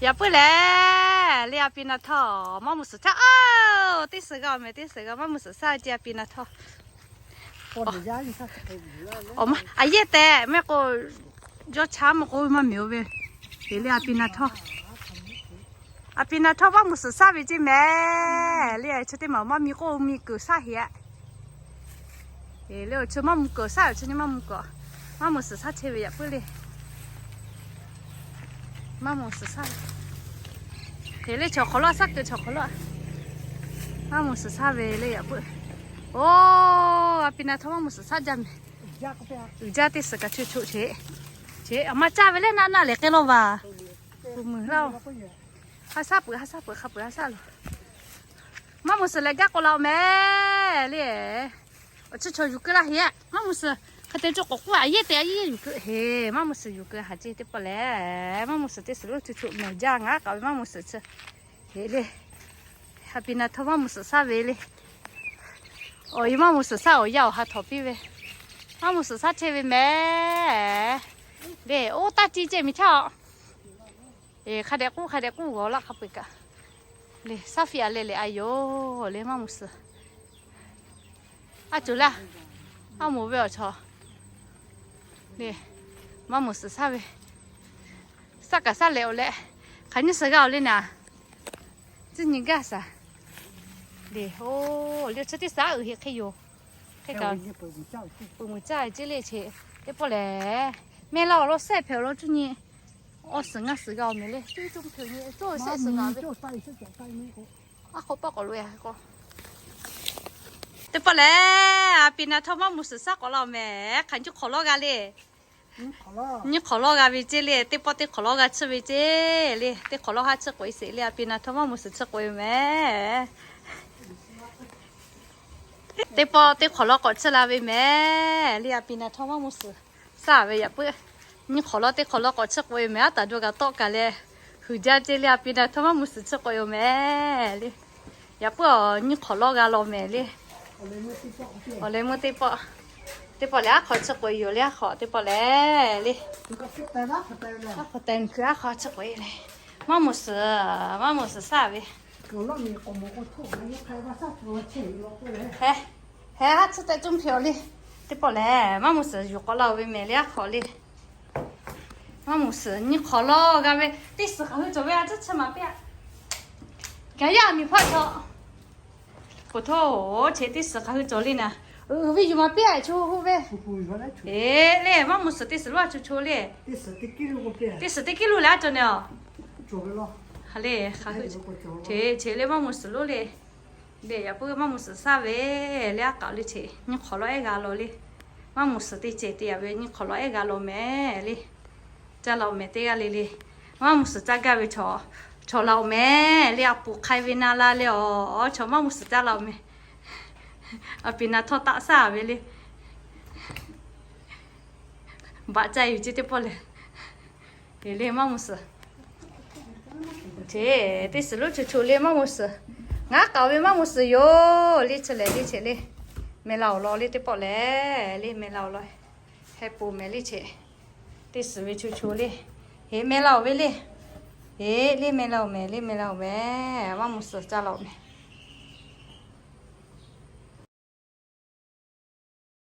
Yaꞈ puiˉ lehˬ, le a pi na htawˇ maˇ muˍ suhˍ htaˇ, oˇ, teˇ suhˍ g'a awˬ mehˍ, teˇ suhˍ g'a maˇ muˍ suhˍ htaˇ ce a pi na htawˇ. Awˬ ma, a yehˇ tehꞈ mehˆ k'o, jawˇ chaˉ mvuhˇ k'oˆ ve maˇ miˬ oˇ ve, le a pi na htawˇ. A pi na htawˇ maˇ muˍ suhˍ htaˇ ve ce mehˍ le, chi teˇ maˬ maˇ miˬ k'oˆ miˬ kuiˬ htaˇ heˆ. Le awˬ chi maˇ muˍ kuiˬ htaˇ, awˬ chi nyi maˇ muˍ kuiˬ, maˇ muˍ suhˍ htaˇ che ve yaꞈ puiˉ le. Maˇ muˍ suhˍ htaˇ. Heˆ le, chaw hk'awꞈ lawˇ shaˉ keu chaw hk'awꞈ lawˇ. Maˇ muˍ suhˍ htaˇ ve le yaꞈ puiˉ. Oˇ, a pi na htawˇ maˇ muˍ suhˍ htaˇ jaˇ mehˍ. Uiˍ jaˇ teˇ suhˍ kaꞈ choˆ choˆ che. Che a ma caˇ ve lehˬ naˆ naˆ lehˬ k'ai lawˇ vaˬ. Mvuhˇ miˬ laˇ oˬ. Ha shaˉ peuˬ, ha shaˉ peuˬ, hk'a peuˬ ha shaˉ lo. Maˇ muˍ suhˍ lehˬ gaˇ k'awꞈ la oˬ mehˍ le. Awˬ chi chaw yuˬ keu laˇ heˆ. Maˇ muˍ suhˍ hk'e te cawˇ k'awꞈ k'oˆ a yehˇ tehꞈ a yehˇ yuˬ keu heˆ. Maˇ muˍ suhˍ yuˬ keu haˍ ce teˇ pawˆ lehˬ, maˇ muˍ suhˍ teˇ suhˍ lo choˆ choˆ mehˍ jaˇ ngaˬ k'aꞈ ve maˇ muˍ suhˍ chi. Heˆ le. A pi na htawˇ maˇ muˍ suhˍ htaˇ ve le. Awˬ e maˇ muˍ suhˍ htaˇ awˬ yaˇ awˬ ha htawꞈ piˇ ve. Maˇ muˍ suhˍ htaˇ che ve mehˍ le. Oˇ taˇ tiˇ ceh miˬ htaˇ a. Hk'a dehꞈ k'oˆ, hk'a dehꞈ k'oˆ g'awˬ laˇ hk'a peu-eˬ kaꞈ. Le shaˉ fiˇ a leh leh a yoˬ le maˇ muˍ suhˍ. A cuˬ laˇ, a moˍ ve awˬ chaw. Le, maˇ muˍ suhˍ htaˇ ve, shaˉ kaꞈ shaˉ leh awˬ leh, hk'aˬ nyiˇ suhˍ g'a awˬ le naˍ. Tcuh nyi gaˇ shaˍ. Le, oˇ, le chi teˇ shaˍ uiˍ heˆ hk'e yoˬ. Hk'e kaꞈ, peuˬ muiˬ caˇ ce le che. Teˇ pawˆ lehˬ, mehˆ laˇ awˬ lawn shehˆ hpehꞈ awˬ lawn cuˇ nyi awˬ suhˍ ngaˇ suhˍ g'a awˬ mehˍ le. Cuˇ cuˇ hpeuꞈ nyi cawˇ shehˆ suhˍ g'a ve. Aˉ hk'aw paˆ k'awꞈ loꞈ e k'o, teˇ pawˆ lehˬ, a pi na htawˇ maˇ muˍ suhˍ shaˉ k'awꞈ la awˬ mehˍ. Hk'aˬ nyi hk'awꞈ lawˇ g'a le. Nyi hk'awꞈ lawˇ g'a ve ce le. Teˇ pawˆ teˇ hk'awꞈ lawˇ g'a tsuhˇ ve ce le. Teˇ hk'awꞈ lawˇ haˉ tsuhˇ k'oꞈ e sheˍ le. A pi na htawˇ maˇ muˍ suhˍ tsuhˇ k'oꞈ e mehˍ. Teˇ pawˆ teˇ hk'awꞈ lawˇ k'awꞈ tsuhˇ la ve mehˍ le. A pi na htawˇ maˇ muˍ suhˍ shaˉ ve yaꞈ puiˉ. Nyi hk'awꞈ lawˇ teˇ hk'awꞈ lawˇ k'awꞈ tsuhˇ k'oꞈ e mehˍ. Aˉ taˍ do kaꞈ tawˆ kaꞈ leh, huiˍ jaˇ ce le. A pi na htawˇ maˇ muˍ suhˍ tsuhˇ k'oꞈ e mehˍ le. Yaꞈ puiˉ awˬ nyi hk'awꞈ lawˇ g'a law mehˍ le. Awˬ leh meuˇ teˇ pawˆ, teˇ pawˆ lehˬ aˉ hk'aw tsuhˇ k'oꞈ e yoˬ le. Aˉ hk'aw teˇ pawˆ lehˬ le. Aˉ hk'aw teh kuiˬ aˉ hk'aw tsuhˇ k'oꞈ e le. Maˇ muˍ suhˍ, maˇ muˍ suhˍ shaˉ ve. Heh, haˉ tsuhˇ tehꞈ cuˇ hpehꞈ awˬ le. Teˇ pawˆ lehˬ maˇ muˍ suhˍ yuˬ k'awꞈ la oˬ ve mehˍ le aˉ hk'aw le. Maˇ muˍ suhˍ nyi hk'awꞈ lawˇ g'a ve teˇ suhˍ hk'aˬ hui cawˬ ve a tcuhˉ chi maˍ piˇ-a. Kaꞈ yaˇ miˬ hpaˇ chaw. Poˬ htoˇ, cheꞈ teˇ suhˍ hk'aˬ hui cawˬ le naˍ. Uiˍ ve yuˬ maˍ piˇ-a, cho hu ve. Eˬ le, maˇ muˍ suhˍ teˇ suhˍ lo a cho cho le. Teˇ suhˍ teˇ kiˉ lo leh a cawˬ ne a. Cheꞈ, cheꞈ le maˇ muˍ suhˍ lo le. Le yaꞈ puiˉ maˇ muˍ suhˍ shaˉ ve le aˉ k'aꞈ le cheꞈ nyi hk'awꞈ lawˇ ehˉ g'a law le. Maˇ muˍ suhˍ teˇ cehˬ te yaꞈ ve nyi hk'awꞈ lawˇ ehˉ g'a law mehˍ le. Caˇ la oˬ mehˍ teˇ g'aˇ le le. Maˇ muˍ suhˍ caˇ gaˇ ve chaw, chaw la oˬ mehˍ le. A puˍ hk'ai ve na la leh awˬ, chaw maˇ muˍ suhˍ caˇ la oˬ mehˍ. A pi na htawˇ taˆ shaˉ ve le. Baꞈ caˇ yuˬ ce teˇ pawˆ lehˬ. Eˬ le maˇ muˍ suhˍ. Cheꞈ, teˇ suhˍ lo cho cho le maˇ muˍ suhˍ. Ngaˬ k'aoˍ ve maˇ muˍ suhˍ yoˬ le. Chi lehˬ le cheꞈ le. Meh la awˬ lawn le teˇ pawˆ lehˬ le meh la awˬ lawn. Heh poˬ mehˍ le cheꞈ. Teˇ suhˍ ve cho cho le. Heꞈ meh la oˬ ve le. Heꞈ le meh la oˬ mehˍ le meh la oˬ mehˍ. Maˇ muˍ suhˍ caˇ la oˬ mehˍ.